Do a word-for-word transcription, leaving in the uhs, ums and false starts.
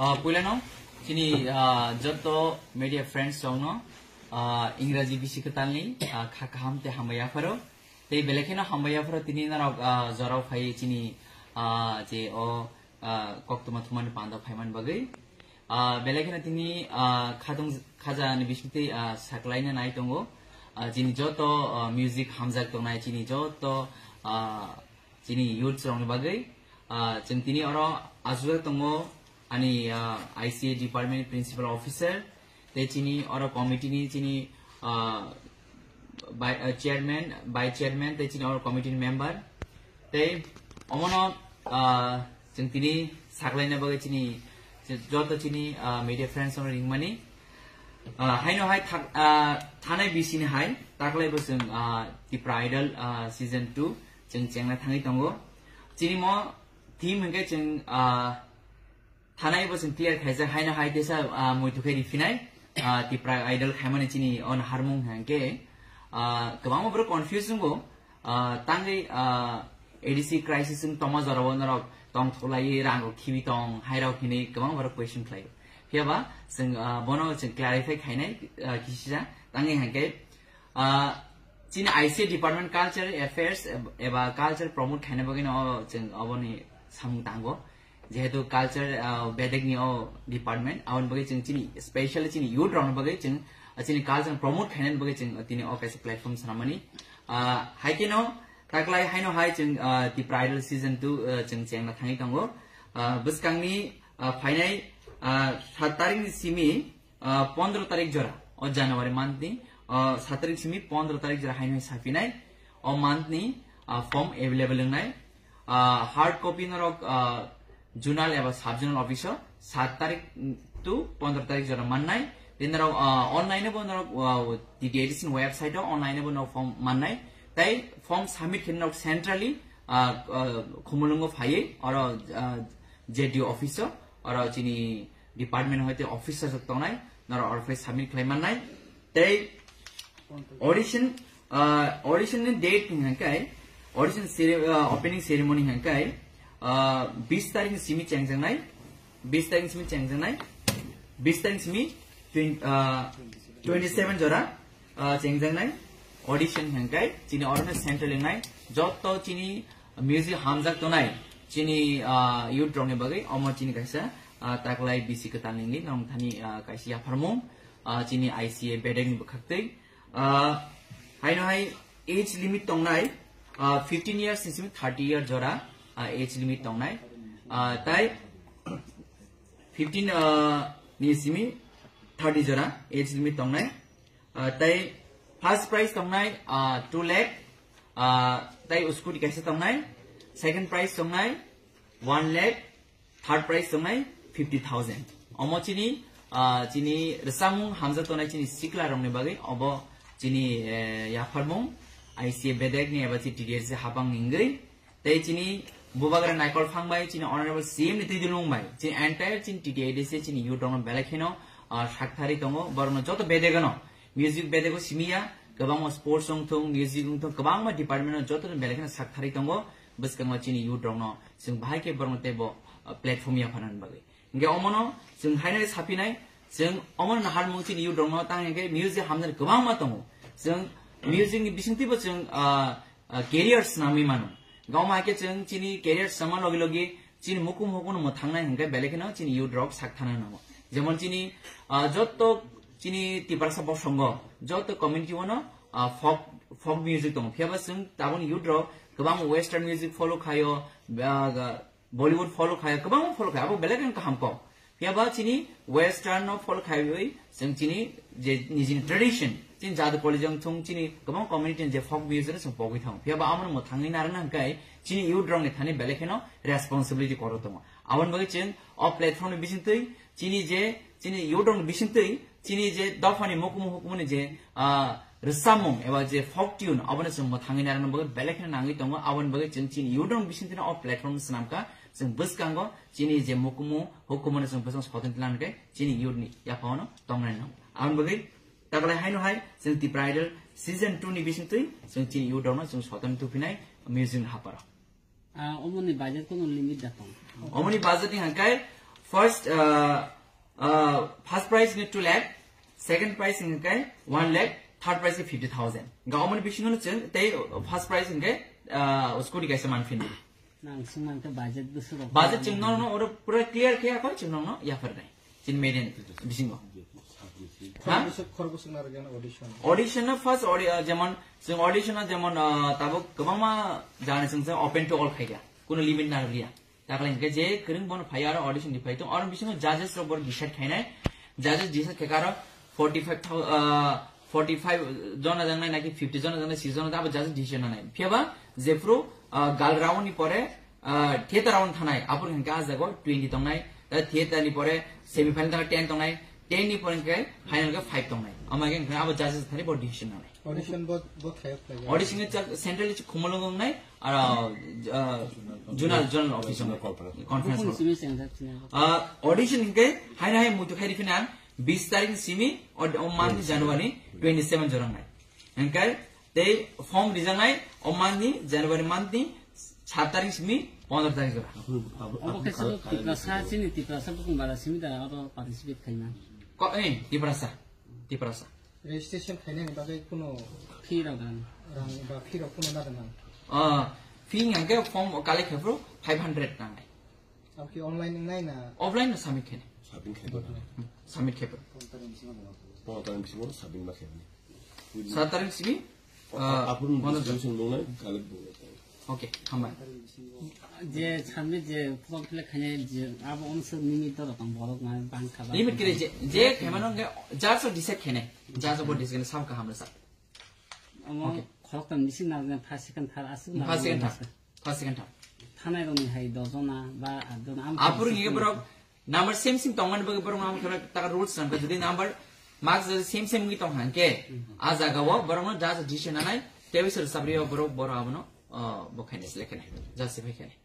Ah, puilano chini, ah, joto media friends rokno, ah, Ingraji bisi kwtalni, ah, kha kaham tei hambai yapharo. Tei belai kheno hambai yapharo tini norok, ah, jorao phai chini, ah, je o, ah, koktwma thumani panda phaiman bagwi. Ah, belai kheno tini, ah, khatung khaja ni bisingtwi, ah, saklaina nai tongo. Ah, chini joto, ah, music hamjak tongnai chini joto, ah, chini youth rokni bagwi. Ah, chwng tini oro aswk tongo ani, ah, I C A department principal officer, tei chini oro committee ni chini, ah, by, ah, chairman, by chairman, tei chini oro committee ni member. Tei omono, ah, chwng tini saklaina bagwi chini joto chini, ah, media friends rokno ringmani. Ah, haino hai thak-, ah, thanai bisini hai taklai bo chwng, ah, Tipra Idol, ah, season two chwng chengna thangwi tongo. Chini mo theme hwnkhe chwng, ah, thanai bo chwng clear khaijak haino hai tesa, ah, muitu khe riphinai, ah, Tipra Idol khaimani chini on harmung hwnkhe, ah, kwbangma borok confuse wngo, ah, tangwi, ah, A D C crisis wng tongma jorao norok tong thulai rang rok khibi tong hai rok hinwi kwbangma borok question khlaio. Phiyaba chwng, ah, bono chwng clarify khainai, ah, kisisa tangwi hwnkhe, ah, chini I C A department culture affairs eb-, eba culture promote khaina bagwi no chwng oboni samung tango. Jehetu culture, ah, bedek ni o department, aboni bagwi chwng chini, specially chini youth rokni bagwi chwng, ah, chini culture promote khainani bagwi chwng, ah, tini o kaisa platform swnamani. Ah, hai kheno taklai haino hai chwng, ah, Tipra Idol season two, ah, chwng chengna thangwi tongo. Ah, bwskangni, ah, phainai, ah, sat tarikni simi, ah, pondro tarik jora, o January month ni, ah, sat tarik simi pondro tarik jora haino hai saphinai, o month ni, ah, form available wngnai. Ah, hard copy norok, ah, zonal eba sub zonal office o sat tarik to pondro tarik jora mannai. Tei norok, ah, online bo norok, ah, T T A D C ni website o online bo norok form mannai. Tei form submit khe norok centrally, ah, ah, Khumulwngo phaiwi oro, ah, J D O office o, oro chini department hoite office sajak tongnai, norok oro phai submit khlai mannai. Tei audition, ah, audition ni date hwnkhe, audition cere-, ah, opening ceremony hwnkhe, ah, bis tarik ni simi chengjaknai, bis tarik ni simi chengjaknai, bis tarik ni simi twen-, ah, twenty seven jora, ah, chengjaknai audition hwnkhe chini orono central wngnai joto chini music hamjak tongnai chini, ah, youth rokni bagwi omo chini kaisa, ah, taklai bisi kwtal nini nong thani, ah, kaisa yapharmung, ah, chini I C A bedek ni bwkhaktwi. Ah, haino hai age limit tongnai, ah, fifteen years ni simi thirty year jora, ah, age limit tongnai. Ah, tai fifteen, ah, ni simi thirty jora age limit tongnai. Ah, tai first prize tongnai, ah, two lakh, ah, tai scooty kaisa tongnai, second prize tongnai one lakh, third prize tongnai fifty thousand. Omo chini, ah, chini rwchapmung hamjak tongnai chini sikla rokni bagwi obo chini, eh, yapharmung I C A bedek ni eba chini T D S habang ni wngwi. Tei chini bubagra Naikol Phang bai, chini honorable C M ni twi dulung bai, chini entire chini T T A D C chini youth rokno belai kheno, ah, sakthari tongo, borokno joto bedegano, music bedego simiya, kwbangma sports wngthung, music wngthung, kwbangma department no joto belai kheno sakthari tongo, bwskango chini youth rokno, chwng bahai khe borokno teibo, ah, platform yapharnani bagwi. Hingke omono chwng haino sapinai, chwng omono naharmung chini youth rokno tang hingke music hamjani kwbangma tongo. Chwng music ni bisingtwibo chwng, ah, ah, career swnamwi mano. Gawma hai khe chwng chini career swnamma logi logi chini mukum hukuno mwthangnai hingke belai kheno chini youth rok sak thana nango. Jemon chini, ah, jotto chini Tiprasa bosongo, jotto community ono, ah, folk, folk music tongo. Phiyaba chwng taboni youth rok kwbang western music follow khaio, ah, Bollywood follow khaio, kwbangma follow khaio, abo belai kheno kaham kok. Phiyaba chini western no follow khaiwi chwng chini je nijini tradition, chini jadu kolijang thung chini kwbang community ni je folk music no chwng pogwi thango. Phiyaba amo no mwthangwi narwkna hwnkhe chini youth rok ni thani belai kheno responsibility kwrwi tongo. Aboni bagwi chwng o platform ni bisingtwi chini je, chini youth rok ni bisingtwi chini je dophani mukumu hukumuni je, ah, rwchapmung eba je folk tune, aboni chwng mwthangwi narwkna bagwi belai kheno nangwi tongo. Aboni bagwi chwng chini youth rok ni bisingtwi no o platform swnamkha. Chwng bwskango chini je mukumu hukumu no chwng bwskango soton tlang khe chini youth ni yaphano tongnai nango. Aboni bagwi taklai haino hai chwng Tipra Idol season two ni bisingtwi chwng chini youth rok no chwng soton tupinai music ni haparo. Ah, omoni budget kono limit da tong? Omoni budget ni hangkai First, uh, uh, first prize ni two lakh, second prize hingke one lakh, third prize ke fifty thousand. Ga omoni bisingo no chwng tei first prize hingke, uh, scooty kaisa manphin. Nang singmang ke budget busu rok. Budget chwng no no oro pura clear khe akoi chwng no no yaphar nai. Chin median bisingo. Ha? Khorok bwswk, khorok bwswk narwkya audition. Audition no first audi-, uh, jemon chwng audition no jemon, uh, tabuk kwbangma jani chwng open to all khaikha. Kuno limit narwkya. Takle hingke je kwrwng bono phai aro audition ni phai tong. Oro bisingo judges rok bor decide khainai. Judges decide khe aro forty five thousand, uh, forty five jona jangnai naki fifty jona jangnai, six jona abo judges decision nanai. Phiyaba jephru, uh, gal round ni pore, uh, theater round thanai. Apor hingke ah jago twenty tongnai. Da theater ni pore semi final thanai ten tongnai. Ten ni pore hingke final ke five tongnai. Ama hingke abo judges thani bor decision nanai. Audition bo, bo thayok khlai. Audition ni chak central ni khumulung nai, aro, uh, zonal, zonal office nai. Conference hall. Buphang simi sengsa sini. Uh, audition hingke hai hai mutu khai rifina bis tarik simi o, o month ni January twenty seven jorang nai. Hingke tei form rijang nai o month ni January month ni sat tarik simi pondro tarik jora. Obo khe sabo Tiprasa, chini Tiprasa bukung bara simi da oro participate khaima. Ko, eh, Tiprasa. Tiprasa. Registration khainani bagwi kuno Fee rok nang. Rang ba fee rok kuno nada nang. Ah, fee hingke form collect khe phuru five hundred nangnai. Abo khe online wngnai na? Offline no submit khe. Submit khe. Hmm, submit khe phuru. Pondro tarik bisingo submit ma khe. Sat tarik simi, ah, apun pondro distribution dongnai, collect dongnai. Okay, hambai. Je samne je form fill up khainai je abo onse nini to rokam borok na bang kha ba. Limit kiri je, je khemano nge judge o decide khainai. Judge o bo decide khainai sam kaham resa. Omo Okay. Khorok tam bisi na first second third asuk na. First second third. First second third. Thanai roni hai dos jona ba at jona am. Apur nge borok number same same tongmani bagwi borok no taka rules nangkha jodi number marks jodi same same wngwi tong hangke a jaga o borok no judge decision nanai tebisor sabri o borok borok abono, uh, bo khainai select khainai judge se khainai.